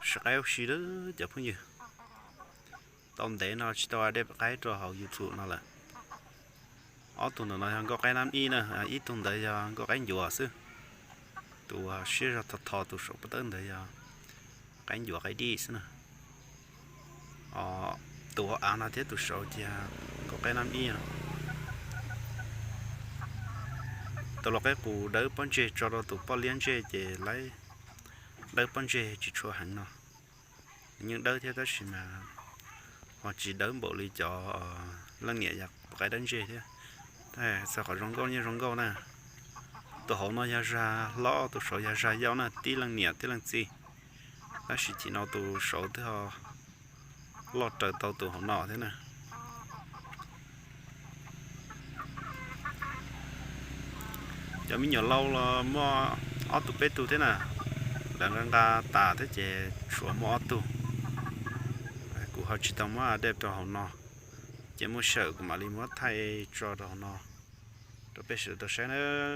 Sib qaib ua si lawm cov phooj ywg. Tau ntev no tsis tau dej qaib rau hauv YouTube no lawm. Ob tug ntawm no yog nkauj qaib nab ib na, ib tug ntawd yog nkauj qaib ncuav xwb. Tus siab zog tho tho tus saum pov tawb ntawd yog qaib ncuav qaib dib xwb na. Tus hauv av no thiab tus saud ces nkauj qaib nab ib no. Tus lau qaib qus dawb pob ntseg tso rau tus poj liab ntsej ces dawb pob ntseg tsis tshua heev no. Yeej dawb thiab tab sis mas ho tsis dawb npaum li cov leej niam yav qaib dawb ntseg thiab. Txog qhov zoo nkauj yeej zoo nkauj na. Tus hauv no yog zag hlob, tus saud yog zag yau na, tib leej niam tib leej txiv. Tab sis tim no tus saud twb ho loj raws tau tus hauv no thiab na. Cov me nyuam lau los muaj ob tug peb tug thiab na. Lawv nqa nqa tas thiab ces tshuav muaj ob tug. Kuv ho tsis tau muab dej rau hauv no, ces muaj sij hawm kuv mam li muab thaij tso rau hauv no rau peb sawv daws tau saib na.